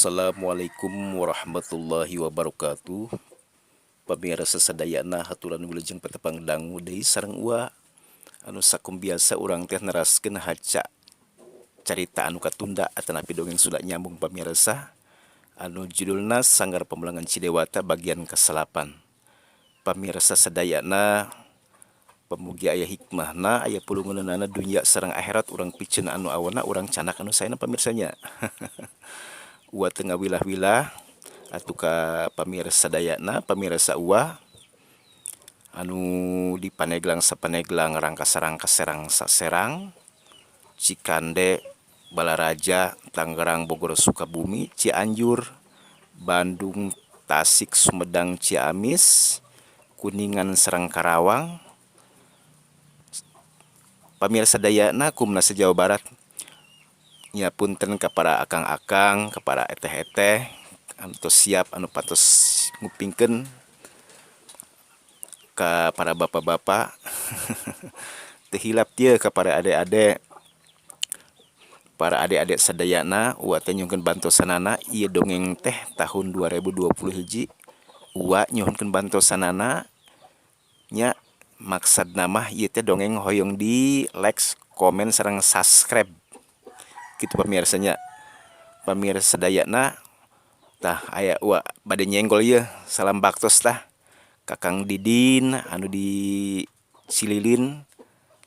Assalamualaikum warahmatullahi wabarakatuh. Pamirsa sadayana haturan wilujeng patepang dangu deui sareng Uwa. Anu sakum biasa urang teh neraskeun haca carita anu katunda atanapi dongeng Sunda nyambung pamirsa. Anu judulna Sanggar Pamulangan Cidewata bagian ke-9. Pamirsa sadayana pamugi aya hikmahna aya pulungeunana dunya sareng akhirat urang piceun anu awana urang canak anu saena pamirsanya. Uwa teu ngawilah-wilah atuh ka pamirsa sadayana pamirsa Uwa anu di Pandeglang sapaneglang Rangkas-rangkas Serang saserang Cikande Balaraja Tangerang Bogor Sukabumi Cianjur Bandung Tasik Sumedang Ciamis Kuningan sareng Karawang. Pamirsa sadayana kumna se-Jawa Barat nya punten ka para akang-akang ka para eteh-eteh anu tos siap anu patos ngupingkeun ka para bapak-bapak teu hilap ieu ka para ade-ade. Para ade-ade sadayana Uwa teh nyuhunkeun bantosanana ieu dongeng teh tahun 2020 hiji Uwa nyuhunkeun bantosanana nya maksudna mah ieu teh dongeng hoyong di like, komen sareng subscribe kitu pamirsanya. Pamirsa sadayana tah aya Uwa bade nyenggol ieu salam baktos tah Kakang Didin anu di Cililin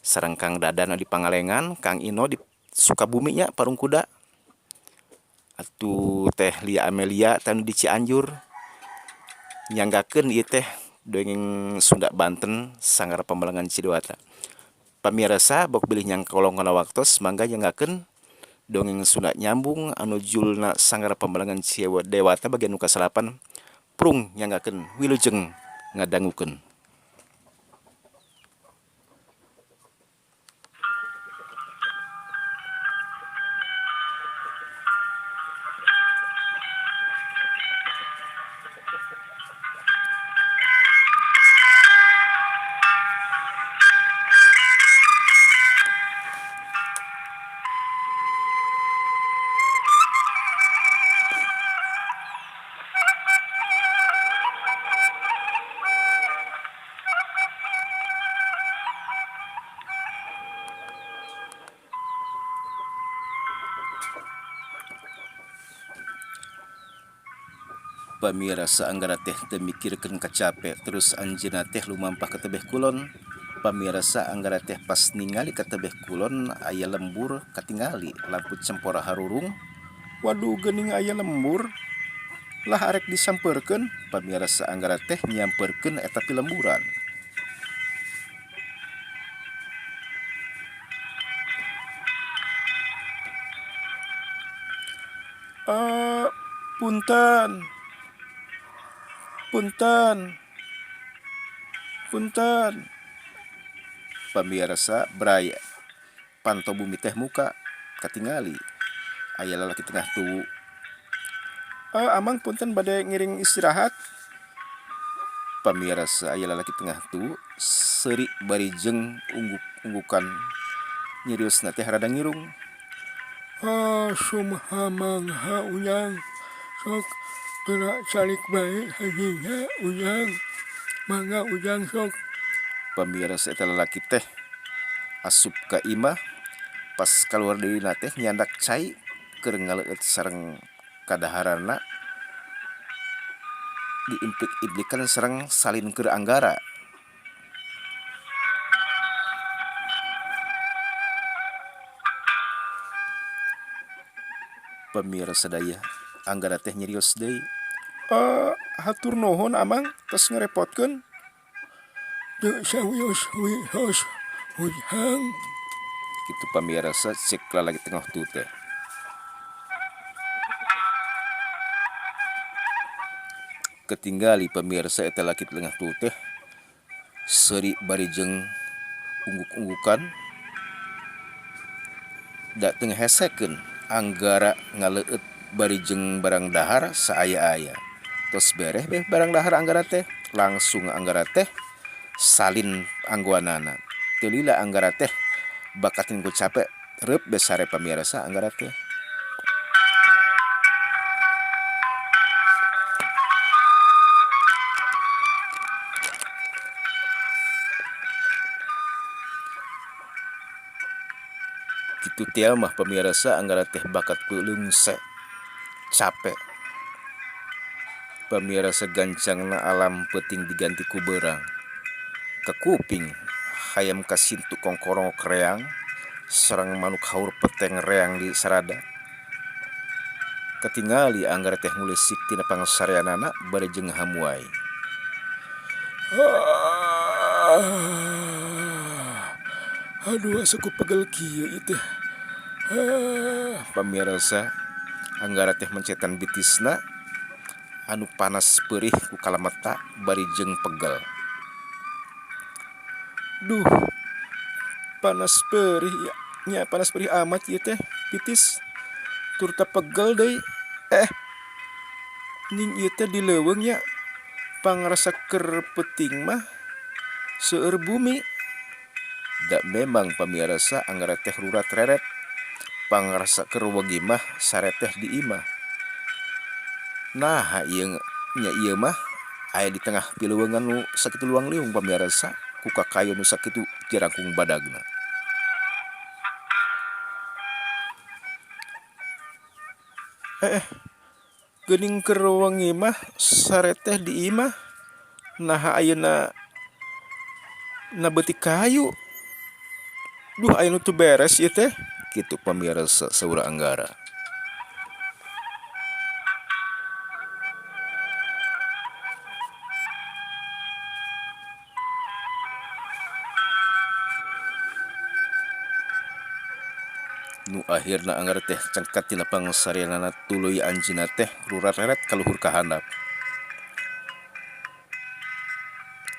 sareng Kang Dadan anu di Pangalengan, Kang Ino di Sukabumi nya Parung Kuda atuh Teh Lia Amelia teh anu di Cianjur nyanggakeun ieu teh dongeng Sunda Banten Sanggar Pamulangan Cidewata. Pamirsa bok bilih nyangkolong kana waktos mangga nyanggakeun dongeng Sunda nyambung anu judulna Sanggar Pamulangan Cidewata bagian nu ka-9 prung nyanggakeun wilujeng ngadangukeun. Pamirsa Anggara teh teu mikirkeun kacape terus anjeunna teh lumampah ka tebeh kulon. Pamirsa Anggara teh pas ningali ka tebeh kulon aya lembur katingali lampu cempora harurung. Waduh geuning aya lembur lah arek disampeurkeun. Pamirsa Anggara teh nyampeurkeun eta pilemburan. Punten. Punten. Punten. Pamirsa bray panto bumi teh muka katingali aya lalaki tengah tuwu. Amang punten bade ngiring istirahat. Pamirsa aya lalaki tengah tuwu seuri bari jeung ungguk-unggukan nyeriusna teh rada ngirung. Sumhamangha ujang sok geura calik bae hajinya ujang mangga ujang sok. Pamirsa eta lalaki teh asup ka imah pas kaluar deui na teh nyandak cai keur ngaleueut sareng kadaharanna diimplik-implikan sareng salin keur Anggara. Pamirsa sadaya Anggara teh nyerios deui. Hatur nuhun amang tos ngarepotkeun. Teu sawios wios ujang. Kitu pamirsa cek lalaki tengah tu teh. Ketinggali pamirsa eta laki tengah tu teh seuri bari jeung ungguk-unggukan da teu ngahesekeun Anggara ngaleueut bari jeung barang dahar saaya-aya. Tos bereh beh barang dahar Anggara teh langsung Anggara teh salin anggoanana. Teu lila Anggara teh bakatin ku capek reup besare pamirsa Anggara teh. Kitu tia mah pamirsa Anggara teh bakat leungse capek pamirsa gancangna alam peuting diganti ku beurang ka kuping hayam kasintu kongkorongok reang sareng manuk haur peteng reang di sarada katingali Anggara teh nguleusik tina pangsareanana bari jeung hamuai. Aduh asa ku pegel kieu ieu teh. Pamirsa Anggara teh mencetan bitisna anu panas perih ku kalameta bari jeung pegel. Duh panas perih nya panas perih amat ieu teh bitis turta pegel deui ning ieu teh di leuweung nya pangrasa keur peuting mah seueur bumi. Da memang pamirsa Anggara teh rurat reret pangrasa keur wengi mah sare teh di imah. Naha ieu nya ieu mah aya di tengah pileuweungan nu sakitu luang liung pamirsa ku kakayon nu sakitu jarangkung badagna. Geuning keur wengi mah sare teh di imah naha ayeuna na beutik kayu. Duh aya nu teu beres ieu teh. Kitu pamirsa saur Anggara. Nu akhirna Anggara teh cengkat tina pangsareanana tuluy anjeunna teh rurat-reret ka luhur ka handap.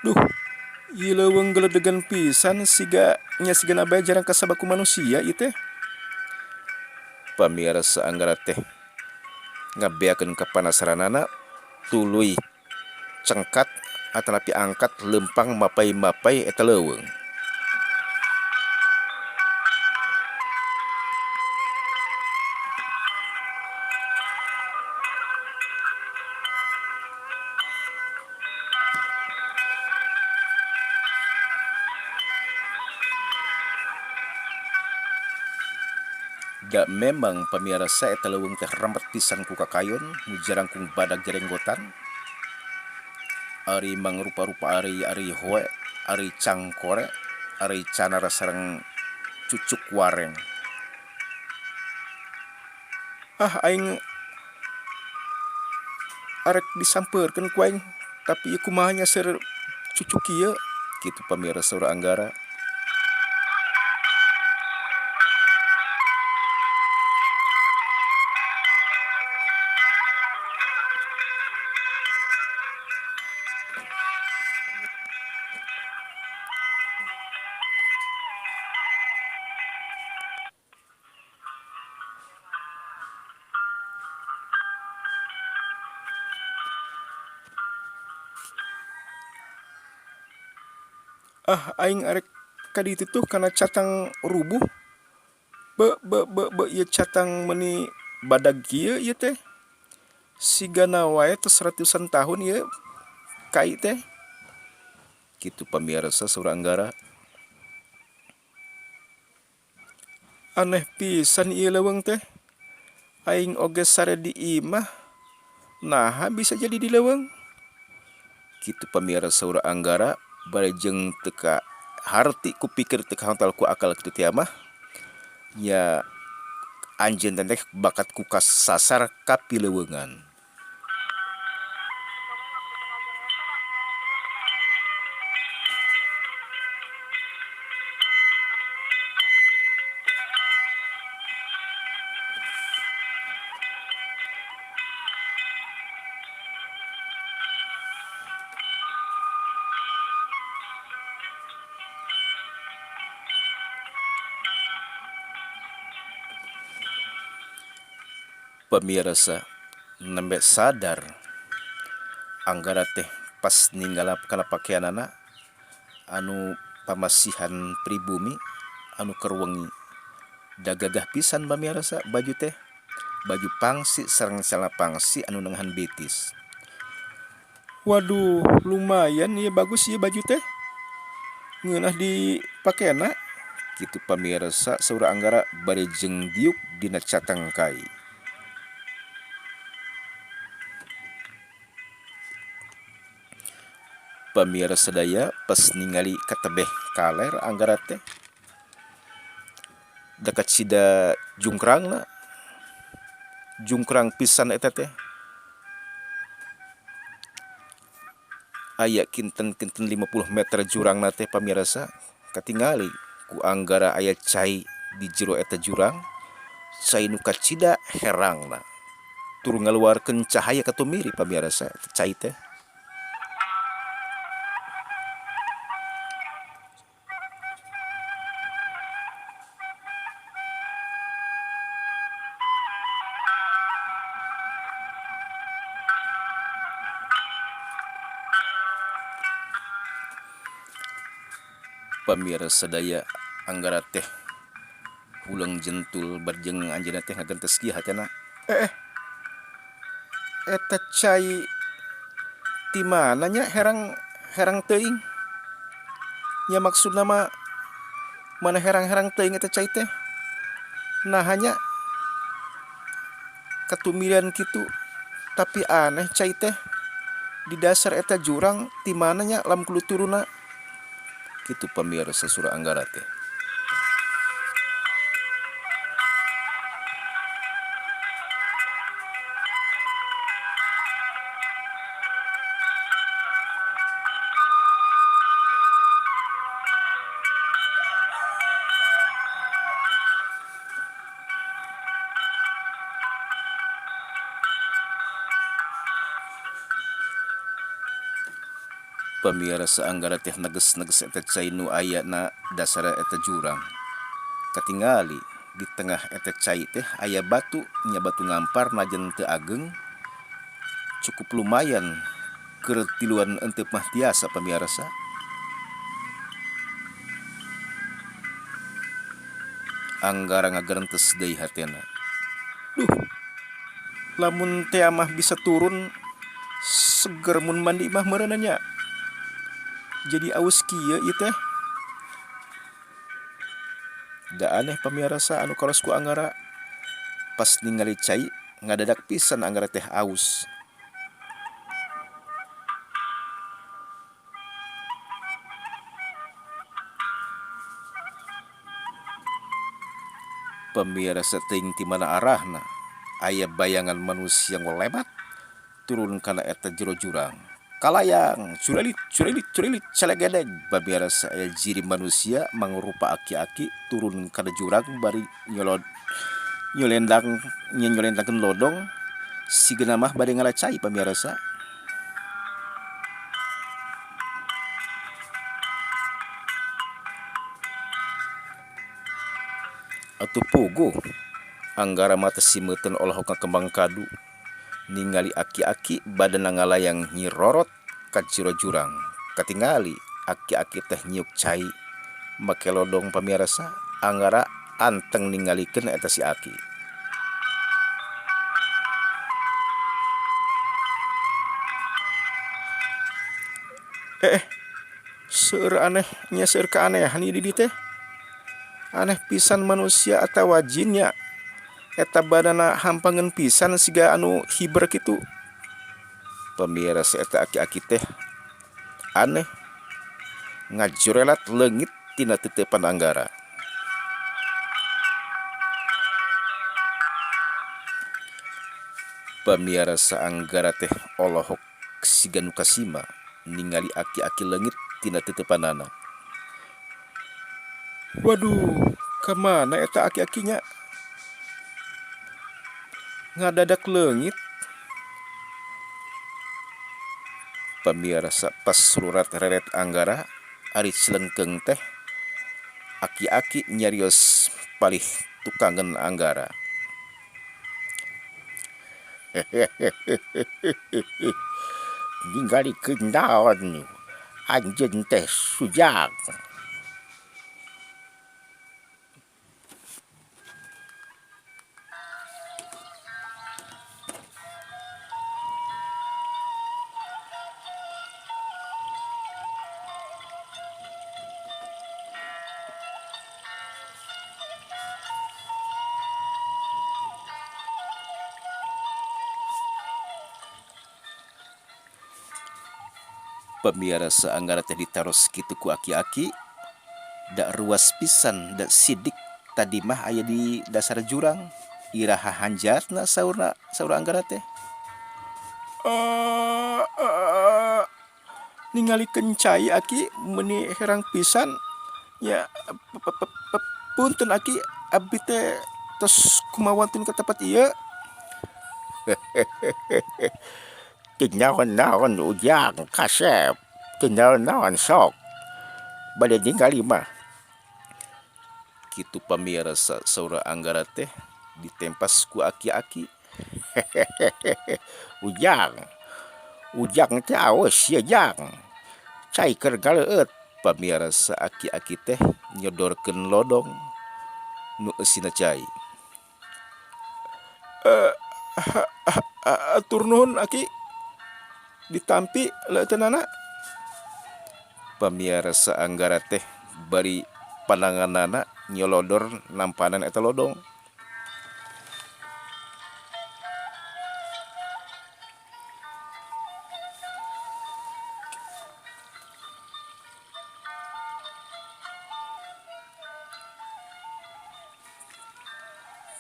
Duh ieu leuweung geledegan pisan siga nya sigana bae jarang kasabak ku manusia ieu teh. Pamirsa Anggara teh ngabeakeun kapanasaranana tuluy cengkat atanapi angkat leumpang mapay-mapay eta leuweung. Da memang pamirsa eta leuweung teh remet pisan ku kakayon nu jarangkung badag jarenggotan. Ari mangrupa-rupa ari hoe, ari cangkore, ari canara sareng cucuk wareng. Ah aing arek disampeurkeun ku aing tapi ieu kumaha nya seur cucuk kieu. Kitu pamirsa saur Anggara. Ah aing arek ka ditu tuh kana catang rubuh. Be be be be ieu catang meuni badag kieu ieu teh. Sigana wae tos ratusan tahun ieu kai teh. Kitu pamirsa saur Anggara. Aneh pisan ieu leuweung teh. Aing oge sare di imah naha bisa jadi di leuweung. Kitu pamirsa saur Anggara bari jeung teu ka harti ku pikir teu kahontal ku akal kitu teh mah nya anjeun teh bakat ku kasasar ka pileuweungan. Pamirsa nembe sadar Anggara teh pas ninggalap kana pakeanana anu pamasihan pribumi anu keur wengi. Da gagah pisan pamirsa baju teh baju pangsi sareng celana pangsi anu nengahan betis. Waduh lumayan ieu bagus ieu baju teh. Ngeunah dipakena Kitu pamirsa saur Anggara bari jeung diuk dina catang kai. Pamirsa sadaya pas ningali katebeh kaler Anggara teh da kacida jungkrangna, jungkrang pisan eta teh. Aya kinten-kinten 50 meter jurangna teh pamirsa, katingali ku Anggara aya cai di jero eta jurang, cai nu kacida herangna tur ngaluarkeun cahaya katumiri pamirsa cai teh. Pamirsa sadaya Anggara teh huleng jentul barjeng anjeunna teh ngagentes kieu hatena. Eta cai ti mana nya herang herang teuing? Nya maksudna mah mana herang-herang teuing eta cai teh? Naha nya katumirian kitu, tapi aneh cai teh di dasar eta jurang ti mana nya lam kudu turunna? Kitu pamirsa saur Anggara teh. Pamirsa Anggara teh neges-neges eta cai nu aya na dasar eta jurang. Katingali di tengah eta cai teh aya batu, nya batu ngampar najan teu ageng, cukup lumayan keur tiluan enteup mah tiasa pamirsa. Anggara ngagerentes deui hatena. Duh, lamun teh mah bisa turun seger mun mandi mah meureunna nya. Jadi aus kieu ieu teh. Da aneh pamirsa anu karos ku Anggara. Pas ningali cai ngadadak pisan Anggara teh aus. Pamirsa teuing ti mana arahna aya bayangan manusia ngolebat turun kana eta jero jurang. Kalayang curelit curelit curelit calegedeg. Pamirsa aya jiri manusia mangrupa aki-aki turun kana jurang bari nyolod nyolendang nyolendangkeun lodong sigana mah bade ngala cai pamirsa. Atuh puguh Anggara mah teh simeuteun olohok kembang kadu ningali aki-aki badanna ngalayang nyirorot ka jero jurang. Katingali aki-aki teh nyiuk cai make lodong pamirsa. Anggara anteng ningalikeun eta si aki. Seueur aneh nya, seueur keanehan ieu di dieu teh. Aneh pisan manusia atawa jin nya. Eta badanna hampangeun pisan siga anu hiber kitu. Pamirsa eta aki-aki teh aneh ngajurelat leungit tina teuteupan Anggara. Pamirsa Anggara teh olohok siga nu kasima ningali aki-aki leungit tina teuteupanana. Waduh, kamana eta aki-akinya? Ngadadak leungit. Pamirsa pas surat reret Anggara ari cilengkeung teh aki-aki nyarios palih tukangeun Anggara. Ningalikeun naon anjeun teh sujang. Pamiarsa Anggara teh ditaros kitu ku aki-aki da ruas pisan da sidik tadi mah aya di dasar jurang iraha hanjatna saurna saur Anggara teh. Ningalikeun cai aki meuni herang pisan nya punten aki abdi teh tos kumaha wantun ka tempat ieu. Teu naon-naon Ujang kasep teu naon-naon sok bade ningali mah. Kitu pamiarsa saur Anggara teh ditempas ku aki-aki. Ujang, Ujang teh aos ieu Jang cai keur galeueut. Pamiarsa aki-aki teh nyodorkeun lodong nu eusina cai. Hatur nuhun aki ditampi leuteunana. Pamiarsa Anggara teh bari pananganana nyolodor nampanan eta lodong.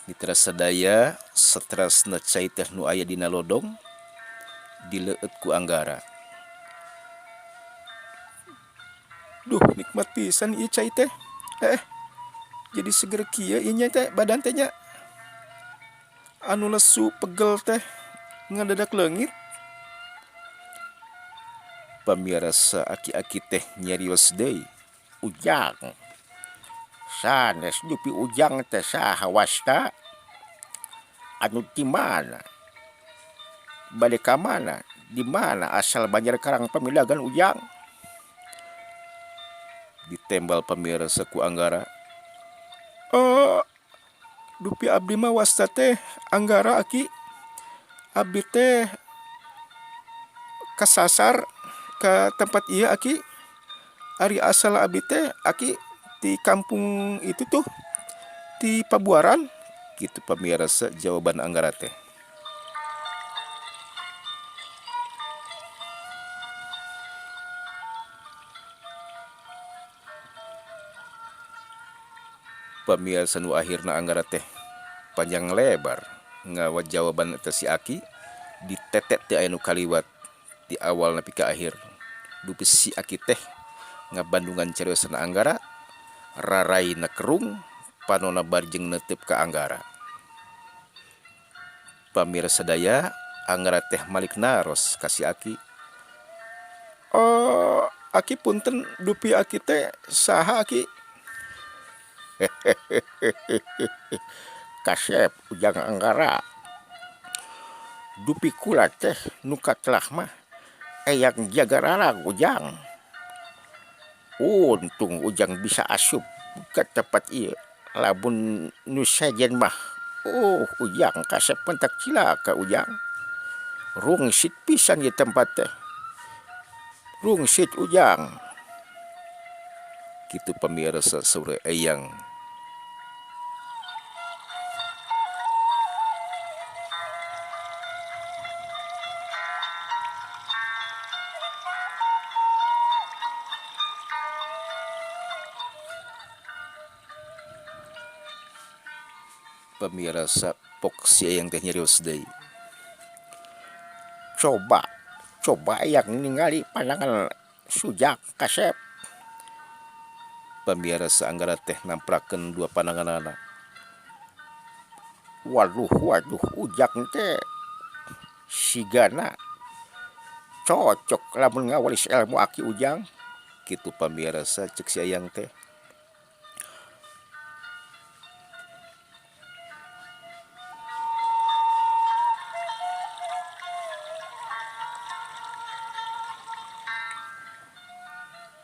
Mitra sadaya saterasna cai teh nu aya dina lodong dileueut ku Anggara. Duh nikmat pisan ieu cai teh jadi seger kieu ieu nya teh badan teh nya. Anu lesu pegel teh ngadadak leungit. Pamiarsa aki-aki teh nyarios deui. Ujang sanes dupi Ujang teh saha wasta anu ti mana bade ka mana di mana asal Banjar Karang Pamilagan Ujang. Ditembal pamiarsa ku Anggara. Dupi abdi mah wasta teh Anggara aki. Abdi teh kasasar ka tempat ieu aki. Ari asal abdi teh aki di kampung itu tuh di Pabuaran. Kitu pamiarsa jawaban Anggara teh. Pamiarsa nu akhirna Anggara teh panjang lebar ngawa jawaban eta si aki ditetet teu aya nu kaliwat di awal nepi ka akhir. Dupi si aki teh ngabandungan cariosan Anggara raraina kerung panona bari jeung neuteup ka Anggara. Pamirsa sadaya Anggara teh malik naros ka si aki. Aki punten dupi aki teh saha aki? Kasep Ujang Anggara dupi kula teh nu katelah mah eyang Jagaralang Ujang. Untung Ujang bisa asup ka tempat ieu lamun nu sejen mah Ujang kasep mentak cilaka Ujang. Rungsit pisan ieu tempat teh. Rungsit Ujang. Kitu pamirsa saur eyang. Pamirsa pok si eyang teh nyarios deui. Coba, coba eyang ningali pandangan Sujang kasep. Pamirsa Anggara teh namprakeun dua pandanganana. Waduh, waduh, Ujang teh sigana cocok lamun ngawaris ilmu aki Ujang. Kitu pamirsa ceuk si eyang teh.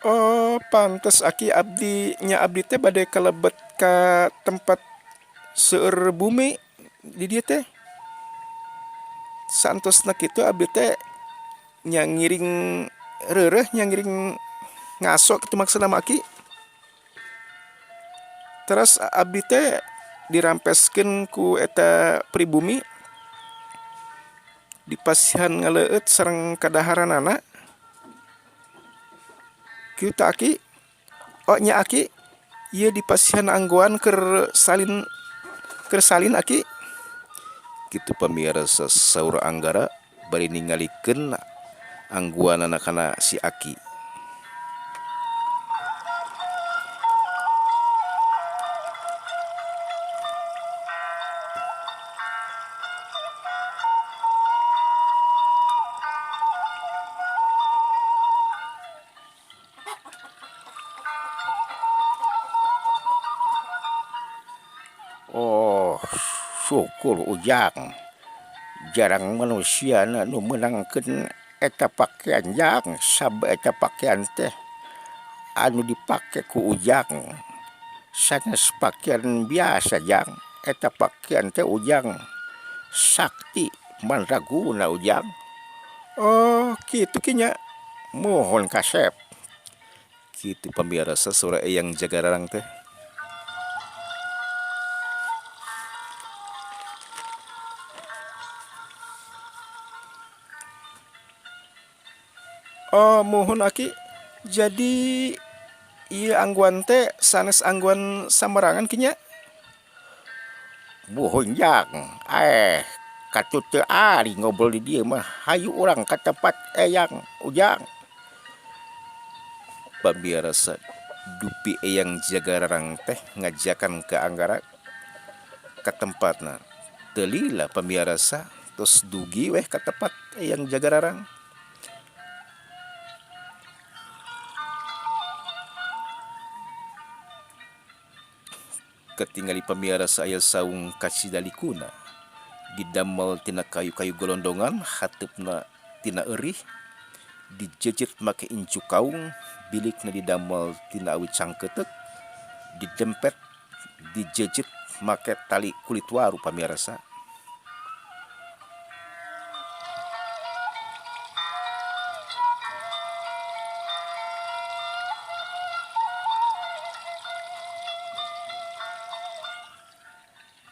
Oh pantes aki abdi nya abdi teh bade kalebet ka tempat seueur bumi di dieu teh. Saantosna kitu abdi teh nya ngiring reureuh nya ngiring ngaso kitu maksudna mah aki. Teras abdi teh dirampeskeun ku eta pribumi dipasihan ngaleueut sareng kadaharanana. Kitu tah aki. Oh nya aki, ieu dipasihan anggoan keur salin keur salin aki. Kitu pamirsa saur Anggara bari ningalikeun angguanana kana si aki. Oh syukur ujang jarang manusia nu meunangkeun eta pakean jang sabab eta pakean teh anu dipake ku ujang sanes pakean biasa jang eta pakean teh ujang sakti mandraguna ujang. Oh kitu ki nya. Muhun kasep. Kitu pamirsa sora Eyang Jagararang teh. Oh muhun aki, jadi ieu angguan teh sanes angguan sambarangan ki nya. Muhun jang, eh katuh teu ari ngobrol di dieu mah hayu urang ka tempat Eyang Ujang. Pamirsa dupi Eyang Jagararang teh ngajakan ka Anggara ka tempatna. Teu lila pamirsa tos dugi weh ka tempat Eyang Jagararang. Katingali pamirsa aya saung kacidalikuna didamel tina kayu-kayu golondongan hateupna tina eurih dijejet make incu kaung bilikna didamel tina awi cangkeuteuk didempet dijejet make tali kulit waru pamirsa.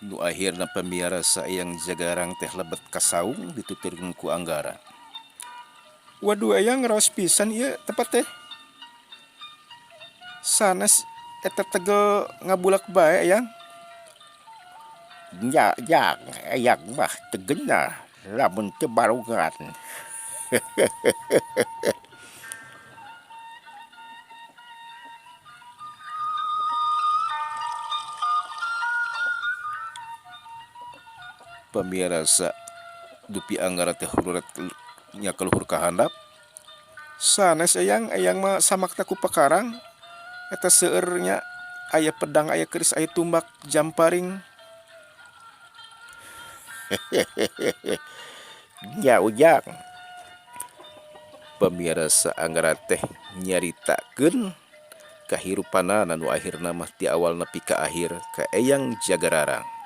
Nu akhirna pamirsa Eyang Jagarang teh lebet ka saung dituturkeun ku Anggara. Waduh Eyang raos pisan ieu tempat teh. Sanes eta tegel ngabulak bae Eyang. Nya jang Eyang mah teu geunah lamun teu barungan. Pamirsa dupi Anggara teh hururet nya ka luhur ka handap. Sanes Eyang, Eyang mah samakna ku pakarang. Eta seueur nya aya pedang, aya keris, aya tumbak, jamparing. Nya Ujang. Pamirsa Anggara teh nyaritakeun kahirupanana nu akhirna mah ti awal nepi ka akhir ka Eyang Jagararang.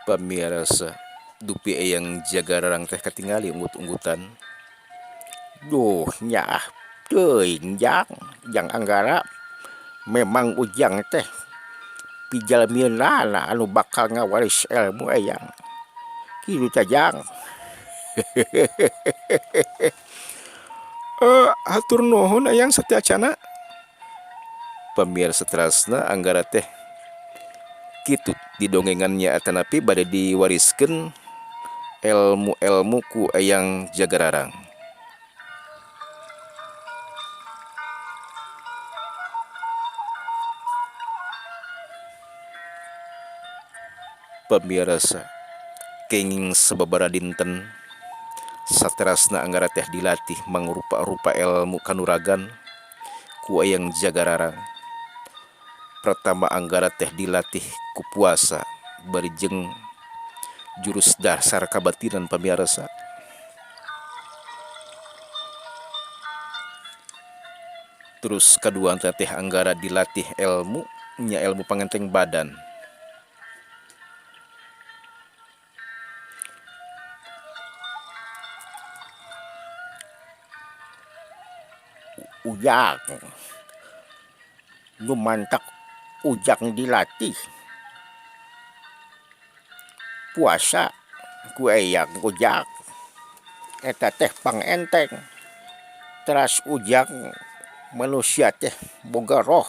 Pamirsa dupi Eyang Jagararang teh katingali unggut-unggutan. Duh nyaah teuing jang, jang Anggara memang Ujang teh pijalmieunana anu bakal ngawaris ilmu Eyang. Kitu teh jang. Hatur nuhun Eyang sateuacanna. Pamirsa terasna Anggara teh kitu didongengannya atanapi bade diwariskeun elmu-elmu ku Eyang Jagararang. Pamirsa kenging sababaraha dinten saterasna Anggara teh dilatih mangrupa-rupa elmu kanuragan ku Eyang Jagararang. Pertama Anggara teh dilatih ku puasa bari jeung jurus dasar kabatinan pamirsa. Terus kadua teh Anggara dilatih ilmu nya ilmu pangenteng badan. Ujang nu mantak ujang dilatih puasa ku eyang ujang eta teh pangenteng teras ujang manusia teh boga roh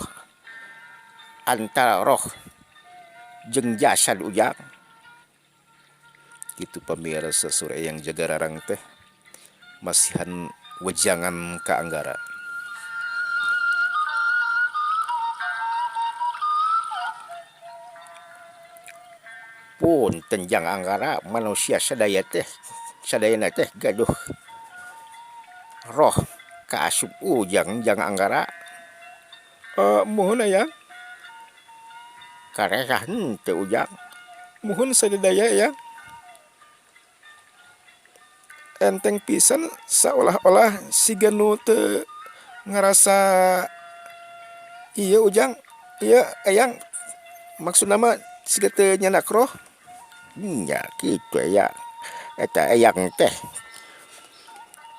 antara roh jeung jasad ujang. Kitu pamirsa saur Eyang Jagararang teh masihan wejangan ka Anggara. Punten jang Anggara manusia sadaya teh sadayana teh gaduh roh kaasup ujang jang Anggara. Muhun Eyang. Karesa henteu ujang. Muhun sadidaya Eyang. Enteng pisan saolah-olah siga nu teu ngarasa ieu ujang ieu Eyang maksudna mah siga teu nyandak roh. Nya kitu Eyang eta Eyang teh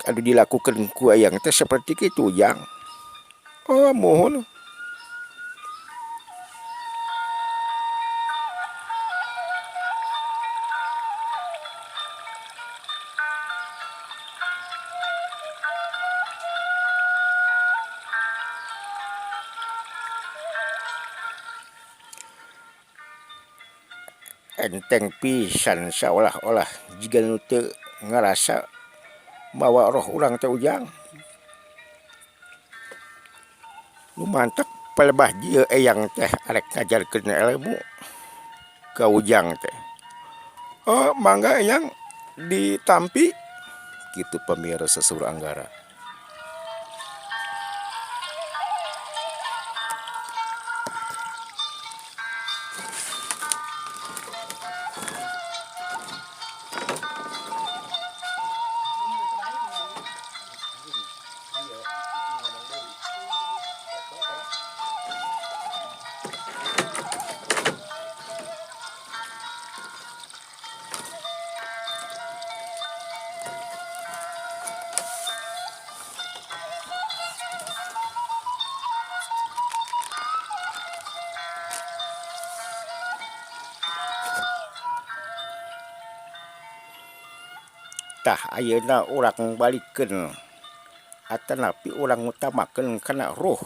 anu dilakukeun ku Eyang teh saperti kitu ujang. Oh muhun. Enteng pisan saolah-olah jiga nu teu ngarasa mawa roh urang teh ujang. Nu mantak palebah dieu Eyang teh arek ngajarkeun elmu ka ujang teh. Oh mangga Eyang ditampi. Kitu pamirsa saur Anggara. Tah ayeuna urang balikeun atanapi urang ngutamakeun kana ruh.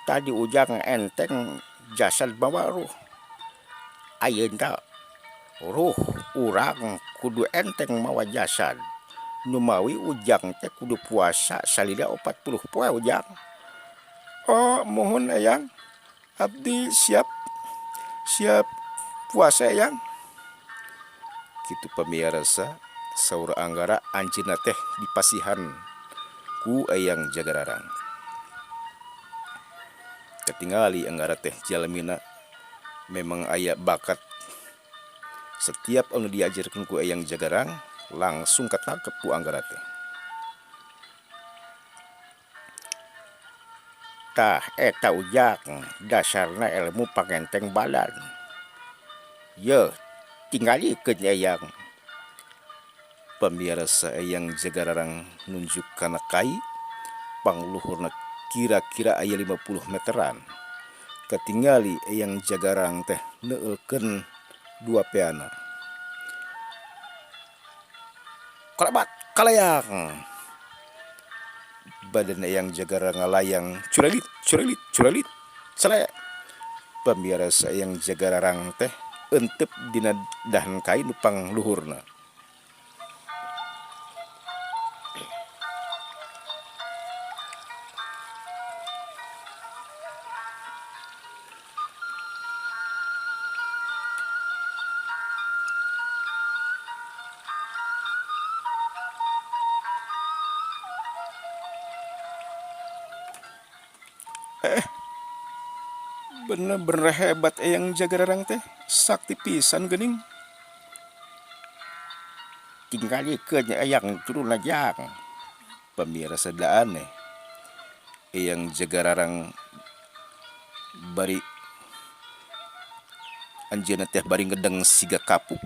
Tadi ujang enteng jasad mawa ruh. Ayeuna ruh urang kudu enteng mawa jasad. Numawi ujang teh kudu puasa salila 40 poe ujang. Oh muhun Eyang abdi siap siap puasa Eyang. Kitu pamirsa saur Anggara anjeunna teh dipasihan ku Eyang Jagararang. Katingali Anggara teh jalmina memang aya bakat. Setiap anu diajarkeun ku Eyang Jagarang langsung katangkep ku Anggara teh. Tah eta ujang dasarna ilmu pangenteng badan. Yeuh tingalikeun Eyang. Pamirsa Eyang Jagararang nunjuk kana kai pangluhurna kira-kira aya 50 meteran. Katingali Eyang Jagarang teh neukeun dua peana. Kalabat kalayang. Badan Eyang Jagarang ngalayang curelit curelit curelit sele. Pamirsa Eyang Jagararang teh entep dina dahan kai nu pangluhurna. Bener-bener hebat Eyang Jagararang teh sakti pisan geuning. Tingalikeun Eyang turun jang. Pamirsa da aneh. Eyang Jagararang bari anjeunna teh bari ngedeng siga kapuk.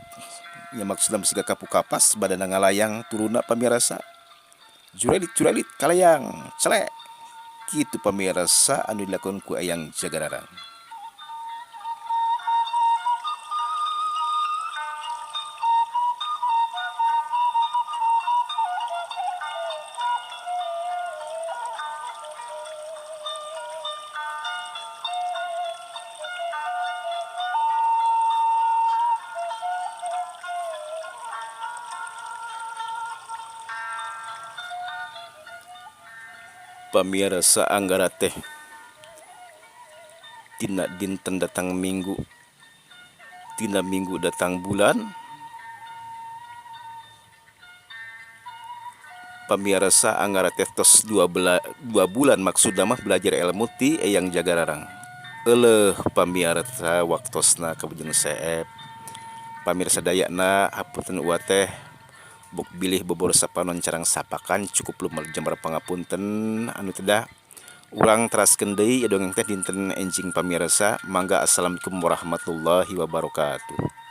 Nya maksudna siga kapuk kapas badana ngalayang turunna pamirsa. Jurelit jurelit kalayang celek. Kitu pamirsa anu dilakukan ku Eyang Jagararang. Pamirsa anggara teh tina dinten datang minggu, tina minggu datang bulan. Pamirsa anggara teh tos 2 bulan maksudna mah belajar ilmu ti Eyang Jagararang. Euleuh pamirsa, waktosna kabujeng seep. Pamirsa sadayana, hapunten uwa teh bok bilih bobor sapanon carang sapakan cukup lumer jember pangapunten anu teda. Urang teraskeun deui dongeng teh dinten enjing, pamirsa. Mangga, assalamualaikum warahmatullahi wabarakatuh.